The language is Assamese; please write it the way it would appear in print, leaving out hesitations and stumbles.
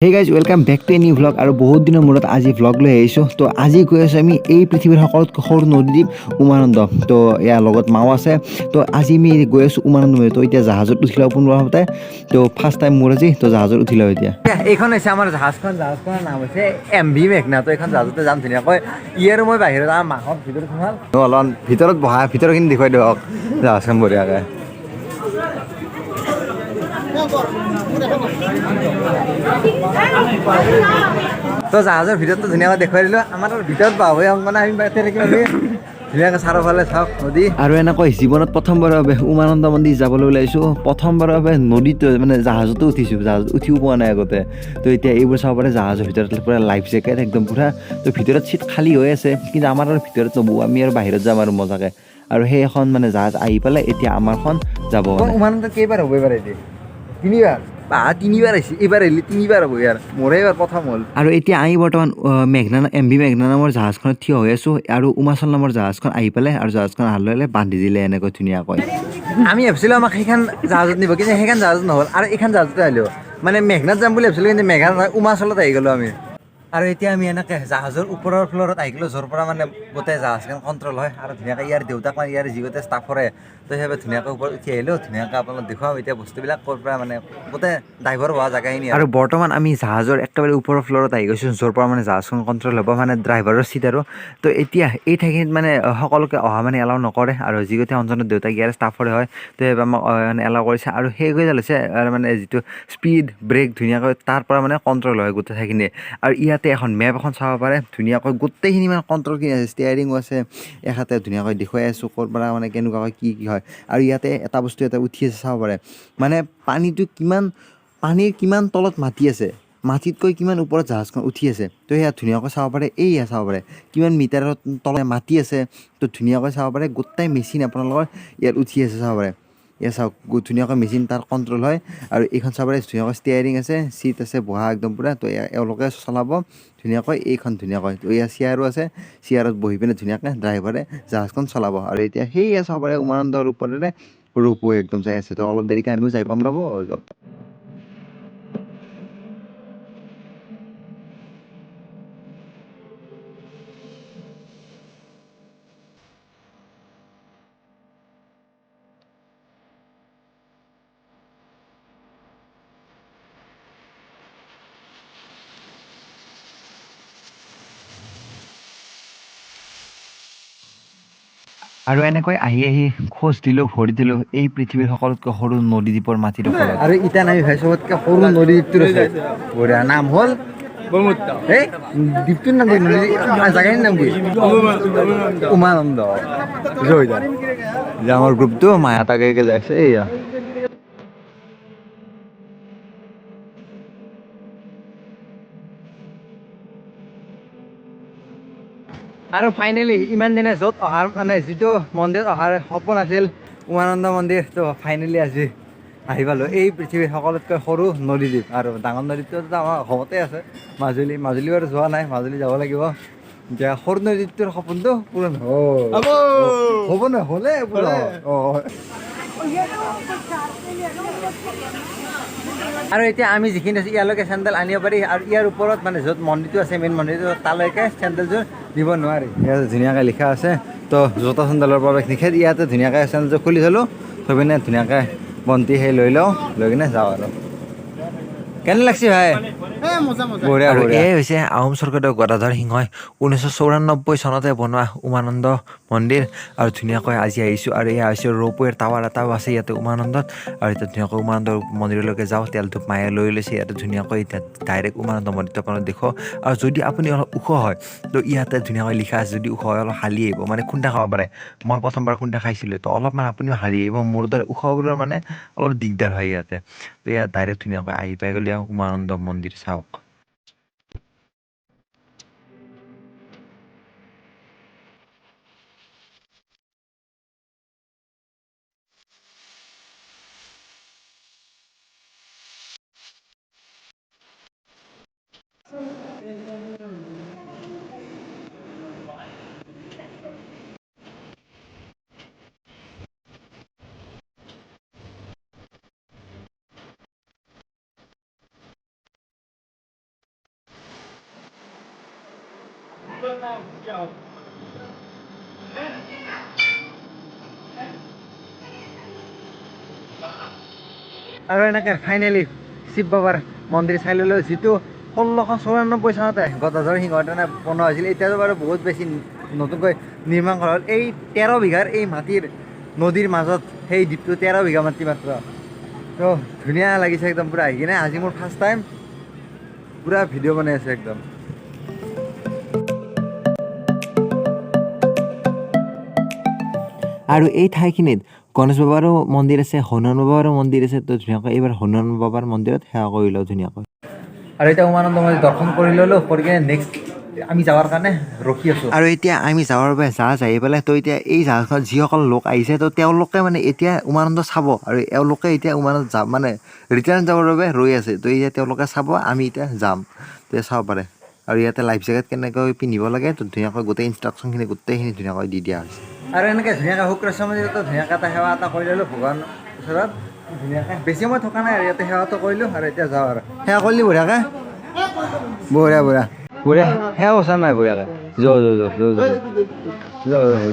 Hey guys, welcome back to a new vlog. আৰু বহুত দিনৰ মূৰত আজি ভ্লগ লৈ আহিছোঁ। তো আজি গৈ আছোঁ আমি এই পৃথিৱীৰ সকলোতকৈ সৰু নদীদ্বীপ উমানন্দ। তো ইয়াৰ লগত মাও আছে। তো আজি আমি গৈ আছোঁ উমানন্দ মন্দিৰ। তো এতিয়া জাহাজত উঠি লওঁ পোনপ্ৰথমতে। তো ফাৰ্ষ্ট টাইম মোৰ আজি, তো জাহাজত উঠি লওঁ এতিয়া। এইখন হৈছে আমাৰ জাহাজখন। জাহাজখনৰ নাম হৈছে এম ভি মেঘনা। তো এইখন জাহাজতে যাম ধুনীয়াকৈ। ই আৰু মই বাহিৰত, আমাৰ মাহঁত ভিতৰত সোমাল। অলপমান ভিতৰত বহা, ভিতৰখিনি দেখুৱাই দিয়ক জাহাজখন বঢ়িয়াকৈ। তো জাহাজৰ ভিতৰতো ধুনীয়াকৈ দেখুৱাই দিলোঁ। আমাৰ আৰু ভিতৰত বহাবই মানে আমি বাহিৰতে থাকিম। আমি ধুনীয়াকৈ চাৰিওফালে চাওক নদী। আৰু এনেকৈ জীৱনত প্ৰথমবাৰৰ বাবে উমানন্দ মন্দিৰ যাবলৈ ওলাইছোঁ। প্ৰথমবাৰৰ বাবে নদীত মানে জাহাজতো উঠিছোঁ, জাহাজত উঠিও পোৱা নাই আগতে। তো এতিয়া এইবোৰ চাব পাৰে, জাহাজৰ ভিতৰত পূৰা লাইফ জেকেট একদম পূৰা। তো ভিতৰত চিট খালী হৈ আছে, কিন্তু আমাৰ আৰু ভিতৰত নবহোঁ, আমি আৰু বাহিৰত যাম আৰু মজাকৈ। আৰু সেই এখন মানে জাহাজ আহি পেলাই এতিয়া আমাৰখন যাব মানে। উমানন্দ কেইবাৰ হ'ব এইবাৰ? এতিয়া তিনিবাৰ বা তিনিবাৰ আহিছে। এইবাৰ আহিলে তিনিবাৰ হ'ব ইয়াৰ। মোৰে এইবাৰ প্ৰথম হ'ল। আৰু এতিয়া আমি বৰ্তমান মেঘনা, এম ভি মেঘনা নামৰ জাহাজখনত থিয় হৈ আছোঁ আৰু উমাচল নামৰ জাহাজখন আহি পেলাই আৰু জাহাজখন অহাৰ লগে লগে বান্ধি দিলে এনেকৈ ধুনীয়াকৈ। আমি ভাবিছিলোঁ আমাক সেইখন জাহাজত নিব, কিন্তু সেইখন জাহাজত নহ'ল আৰু এইখন জাহাজতে আহিলোঁ। মানে মেঘনাত যাম বুলি ভাবিছিলোঁ, কিন্তু মেঘনাত নহয়, উমাচলত আহি গ'লোঁ আমি। আৰু এতিয়া আমি এনেকৈ জাহাজৰ ওপৰৰ ফ্ল'ৰত আহি গ'লোঁ, য'ৰ পৰা মানে গোটেই জাহাজখন কণ্ট্ৰল হয়। আৰু ধুনীয়াকৈ ইয়াৰ দেউতাক মানে ইয়াৰ যি গোটেই ষ্টাফৰে। তো সেইবাবে ধুনীয়াকৈ ওপৰত উঠি আহিলোঁ। ধুনীয়াকৈ আপোনালোক দেখুৱাম এতিয়া বস্তুবিলাক ক'ৰ পৰা মানে গোটেই ড্ৰাইভাৰ হোৱা জেগাখিনি। আৰু বৰ্তমান আমি জাহাজৰ একেবাৰে ওপৰৰ ফ্ল'ৰত আহি গৈছোঁ, য'ৰ পৰা মানে জাহাজখন কণ্ট্ৰল হ'ব, মানে ড্ৰাইভাৰৰ চিট। আৰু তো এতিয়া এই ঠাইখিনিত মানে সকলোকে অহা মানে এলাউ নকৰে। আৰু যি গোটেই অঞ্জনৰ দেউতাক ইয়াৰ ষ্টাফৰে হয়, তো সেইবাবে আমাক মানে এলাউ কৰিছে। আৰু সেইকেইডাল হৈছে মানে যিটো স্পীড ব্ৰেক, ধুনীয়াকৈ তাৰ পৰা মানে কণ্ট্ৰল হয় গোটেই ঠাইখিনি। আৰু ইয়াতে এখন মেপ এখন চাব পাৰে, ধুনীয়াকৈ গোটেইখিনি মানে কণ্ট্ৰলখিনি আছে, ষ্টিয়াৰিঙো আছে। এখাতে ধুনীয়াকৈ দেখুৱাই আছোঁ ক'ৰ পৰা মানে কেনেকুৱাকৈ কি কি হয়। আৰু ইয়াতে এটা বস্তু এটা উঠি আছে, চাব পাৰে, মানে পানীটো কিমান, পানীৰ কিমান তলত মাটি আছে, মাটিতকৈ কিমান ওপৰত জাহাজখন উঠি আছে। তো সেয়া ধুনীয়াকৈ চাব পাৰে। এইয়া চাব পাৰে কিমান মিটাৰত তলত মাটি আছে। তো ধুনীয়াকৈ চাব পাৰে, গোটেই মেচিন আপোনালোকৰ ইয়াত উঠি আছে, চাব পাৰে। ইয়াত চাওক, ধুনীয়াকৈ মেচিন তাৰ কণ্ট্ৰল হয়। আৰু এইখন চাব পাৰে, ধুনীয়াকৈ ষ্টিয়াৰিং আছে, চিট আছে বহা একদম পূৰা। তো এওঁলোকে চলাব ধুনীয়াকৈ এইখন ধুনীয়াকৈ। তো ইয়াত চেয়াৰো আছে, চেয়াৰত বহি পিনে ধুনীয়াকৈ ড্ৰাইভাৰে জাহাজখন চলাব। আৰু এতিয়া সেইয়া চাব পাৰে, উমানন্দৰ ওপৰেৰে ৰূপো একদম যাই আছে। তো অলপ দেৰিকৈ আমিও যাই পাম ৰ'ব। আৰু এনেকৈ আহি আহি খোজ দিলোঁ, ভৰি দিলোঁ এই পৃথিৱীৰ সকলোতকৈ সৰু নদীদ্বীপৰ মাটিডোখৰত। আৰু ইটা নামি ভাই চবতকৈ সৰু নদী দ্বীপটোৰ আছে। বঢ়িয়া। নাম হ'ল এই দ্বীপটোৰ নাম কি? নদী জেগাখিনিৰ নাম কি? উমানন্দ। জয়দা যে আমাৰ গ্ৰুপটো মায়াত আগে আগে যাইছে এইয়া। আৰু ফাইনেলি ইমান দিনে য'ত অহাৰ মানে যিটো মন্দিৰত অহাৰ সপোন আছিল, উমানন্দ মন্দিৰ, তো ফাইনেলি আজি আহি পালোঁ। এই পৃথিৱীৰ সকলোতকৈ সৰু নদীদ্বীপ। আৰু ডাঙৰ নদীদ্বীপটো আমাৰ অসমতে আছে, মাজুলী। মাজুলী বাৰু যোৱা নাই, মাজুলী যাব লাগিব। এতিয়া সৰু নদীদ্বীপটোৰ সপোনটো পূৰণ হ'ল। হ'ব নহয়, হ'লে পূৰণ। অঁ, আৰু এতিয়া আমি যিখিনি আছোঁ ইয়ালৈকে চেণ্ডেল আনিব পাৰি। আৰু ইয়াৰ ওপৰত মানে য'ত মন্দিৰটো আছে, মেইন মন্দিৰটো, তালৈকে চেণ্ডেলযোৰ দিব নোৱাৰি। ইয়াতে ধুনীয়াকৈ লিখা আছে, তো জোতা চেণ্ডেলৰ প্ৰৱেশ নিষেধ। ইয়াতে ধুনীয়াকৈ চেণ্ডেলযোৰ খুলি থ'লোঁ, থৈ পিনে ধুনীয়াকৈ বন্তি সেই লৈ লওঁ, লৈ কিনে যাওঁ। আৰু কেনে লাগছে ভাই? বঢ়িয়া। আৰু বঢ়িয়া। এয়াই হৈছে আহোম স্বৰ্গদেউ গদাধৰ সিংহই 1994 চনতে বনোৱা উমানন্দ মন্দিৰ। আৰু ধুনীয়াকৈ আজি আহিছোঁ। আৰু এয়া হৈছে ৰ'পৱেৰ টাৱাৰ এটাও আছে ইয়াতে উমানন্দত। আৰু এতিয়া ধুনীয়াকৈ উমানন্দ মন্দিৰলৈকে যাওঁ। তেল ধূপ মায়ে লৈ লৈছে ইয়াতে ধুনীয়াকৈ। এতিয়া ডাইৰেক্ট উমানন্দ মন্দিৰটো আপোনালোক দেখো। আৰু যদি আপুনি অলপ ওখ হয়, তো ইয়াতে ধুনীয়াকৈ লিখা আছে, যদি ওখ হয় অলপ হালি আহিব, মানে খুন্দা খাব পাৰে। মই প্ৰথমবাৰ খুন্দা খাইছিলোঁ, তো অলপমান আপুনিও হালি আহিব। মোৰ দৰে ওখবোৰৰ মানে অলপ দিগদাৰ হয় ইয়াতে। তো ইয়াত ডাইৰেক্ট ধুনীয়াকৈ আহি পাই গ'লে উমানন্দ মন্দিৰ চাওক। আৰু এনেকৈ ফাইনেলি শিৱ বাবাৰ মন্দিৰ চাই ল'লোঁ, যিটো 1694 চনতে গদাধৰ সিংহৰ দ্বাৰা বনোৱা হৈছিল। এতিয়াতো বাৰু বহুত বেছি নতুনকৈ নিৰ্মাণ কৰা হ'ল। এই 13 বিঘাৰ এই মাটিৰ নদীৰ মাজত সেই দ্বীপটো, 13 বিঘা মাটি মাত্ৰ। তো ধুনীয়া লাগিছে একদম পূৰা আহি কিনে। আজি মোৰ ফাৰ্ষ্ট টাইম, পূৰা ভিডিঅ' বনাই আছোঁ একদম। আৰু এই ঠাইখিনিত গণেশ বাবাৰো মন্দিৰ আছে, হনুমান বাবাৰো মন্দিৰ আছে। তো ধুনীয়াকৈ এইবাৰ হনুমান বাবাৰ মন্দিৰত সেৱা কৰি লওঁ ধুনীয়াকৈ। আৰু এতিয়া উমানন্দ মন্দিৰ দৰ্শন কৰি ল'লোঁ, কৰি কিনে নেক্সট আমি যাবৰ কাৰণে ৰখি আছোঁ। আৰু এতিয়া আমি যাবৰ বাবে জাহাজ আহি পেলাই, তো এতিয়া এই জাহাজখনত যিসকল লোক আহিছে, তো তেওঁলোকে মানে এতিয়া উমানন্দ চাব আৰু এওঁলোকে এতিয়া উমানন্দ যাম মানে ৰিটাৰ্ণ যাবৰ বাবে ৰৈ আছে। তো এতিয়া তেওঁলোকে চাব, আমি এতিয়া যাম, তো চাব পাৰে। আৰু ইয়াতে লাইফ জেকেট কেনেকৈ পিন্ধিব লাগে, তো ধুনীয়াকৈ গোটেই ইনষ্ট্ৰাকশ্যনখিনি গোটেইখিনি ধুনীয়াকৈ দি দিয়া হৈছে। আৰু এনেকৈ ধুনীয়াকৈ শুক্ৰেশ্বৰ মন্দিৰতো ধুনীয়াকৈ এটা সেৱা এটা কৰি ল'লোঁ ভগৱান ওচৰত ধুনীয়াকৈ। বেছি সময় থকা নাই আৰু, ইয়াতে সেৱাটো কৰিলোঁ আৰু এতিয়া যাওঁ। আৰু সেৱা কৰিলি বঢ়িয়াকৈ? বঢ়িয়া বঢ়িয়া বঢ়িয়া। সেৱা বচা নাই বঢ়িয়াকৈ। যাওঁ যাওঁ যাওঁ যাওঁ যাওঁ যাওঁ।